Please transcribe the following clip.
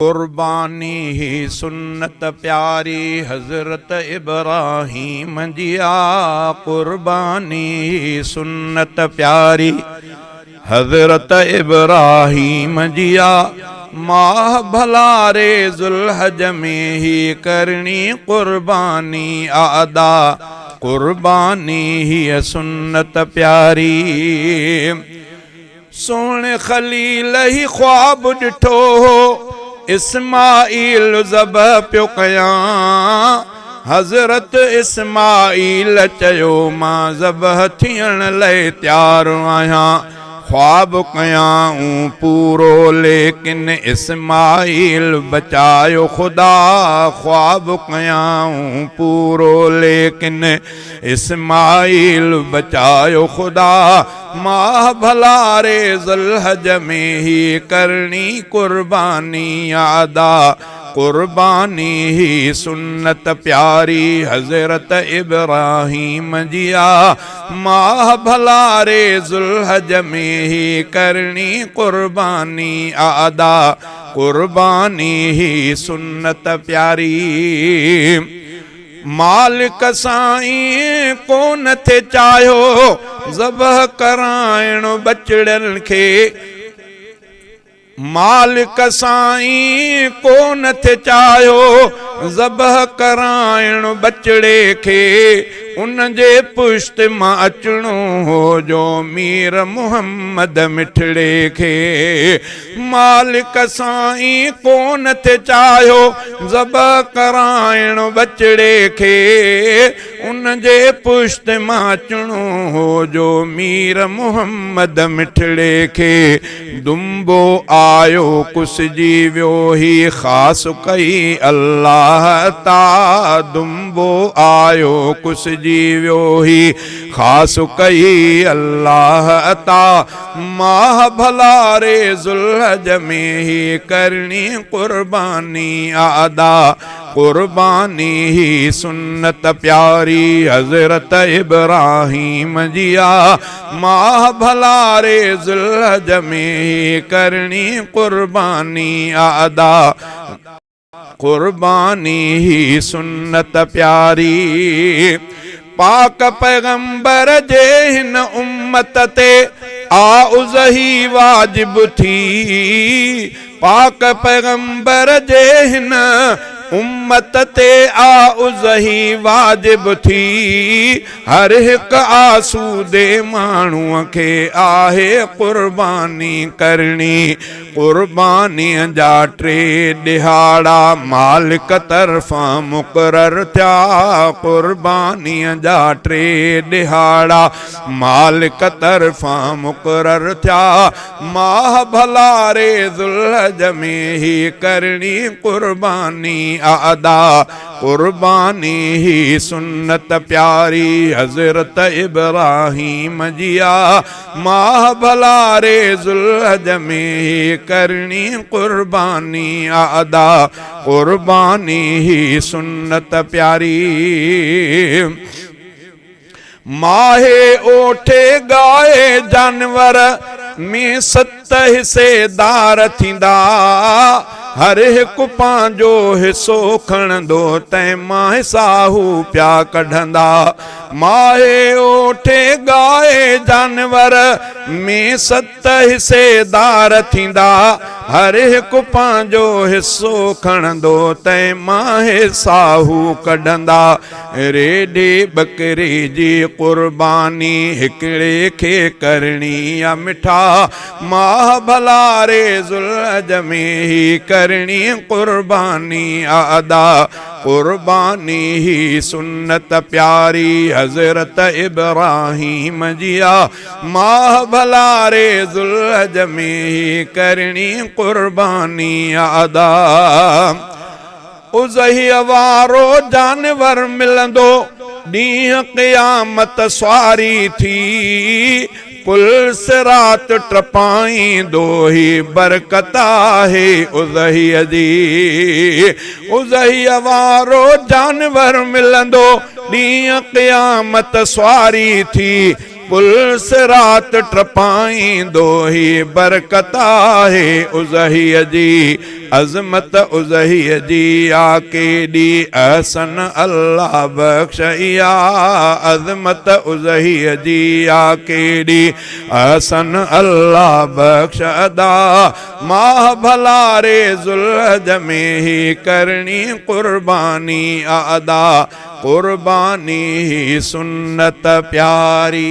قرباني هي سنت پياري حضرت ابراهيم جي آ قرباني هي سنت پياري حضرت ابراهيم جي آ ماهه ڀلاري ذوالحج ۾ هي ڪرڻي قرباني آ ادا قرباني هي سنت پياري. سهڻي خليل هي خواب ڏٺو هو، اسماعيل ذبح پيو ڪيان. حضرت اسماعيل چيو، مان ذبح ٿيڻ لئه تيار آهيان. خواب ڪيائون پورو، ليڪن اسماعيل بچايو خدا. خواب ڪيائون پورو، ليڪن اسماعيل بچايو خدا. ماهه ڀلاري ذوالحج ۾ هي ڪرڻي قرباني ادا قرباني هي سنت پياري حضرت ابراهيم جي آ ماهه ڀلاري ذوالحج ۾ هي ڪرڻي قرباني ادا قرباني هي سنت پياري. مالڪ سائين ڪونه ٿي چاهيو ذبح ڪرائڻ ٻچڙن کي مالڪ سائين ڪونه ٿي چاهيو ذبح ڪرائڻ ٻچڙي کي ان جي پشت مان اچڻو هو جو مير محمد مٺڙي کي مالڪ سائين ڪونه ٿي چاهيو ذبح ڪرائڻ ٻچڙي کي، ان جي پشت مان اچڻو هو جو مير محمد مٺڙي کي. دنبو آيو ڪسجي ويو هي خاص ڪئي الله عطا، دنبو آيو ڪسجي ويو هي خاص ڪئي الله عطا. ماهه ڀلاري ذوالحج ۾ هي ڪرڻي قرباني ادا قرباني هي سنت پياري حضرت ابراهيم جي آ ماهه ڀلاري ذوالحج ۾ هي ڪرڻي قرباني ادا قرباني هي سنت پياري پاڪ پيغمبر جي هن امت تي آ اضحي واجب ٿي پاڪ پيغمبر جي هن امت تي آ اضحي واجب ٿي هر هڪ آسودي ماڻهوء کي آهي قرباني ڪرڻي. قربانيء جا ٽي ڏهاڙا مالڪ طرفان مقرر ٿيا. قربانيء جا ٽي ڏهاڙا مالڪ طرفان مقرر ٿيا. ماهه ڀلاري ذوالحج ۾ هي ڪرڻي قرباني ادا. قرباني هي سنت پياري حضرت ابراهيم جي آ ماهه ڀلاري ذوالحج ۾ هي ڪرڻي قرباني آ ادا قرباني هي سنت پياري. ماهي اوٺي ڳائي جانور ۾ ست حصيدار ٿيندا، هر هڪ پنهنجو حصو کڻندو، تنهن مان حصا هو پيا ڪڍندا. ماهي اوٺي ڳائي جانور ۾ ست حصيدار ٿيندا، هر هڪ پنهنجو حصو کڻندو، تنهن مان حصا هو ڪڍندا. ريڍي ٻڪري جي قرباني هڪڙي کي ڪرڻي آ مٺا ماهه ڀلاري ذوالحج ۾ هي ڪرڻي قرباني آ ادا قرباني هي سنت پياري حضرت ابراهيم جي آ ماهه ڀلاري ذوالحج ۾ هي ڪرڻي قرباني آ ادا اضحيء وارو جانور ملندو، ڏينهن قيامت سواري ٿي، پل صراط ٽپائيندو، هي برڪت آهي اضحيء جي. اضحيء وارو جانور ملندو، ڏينهن قيامت سواري ٿي. پل صراط ٽپائيندو هي برڪت آهي اضحيء جي عظمت اضحيء جي آ ڪيڏي احسن الله بخش اها عظمت اضحيء جي آ ڪيڏي احسن الله بخش ادا ماهه ڀلاري ذوالحج ۾ هي ڪرڻي قرباني آ ادا قرباني هي سنت پياري.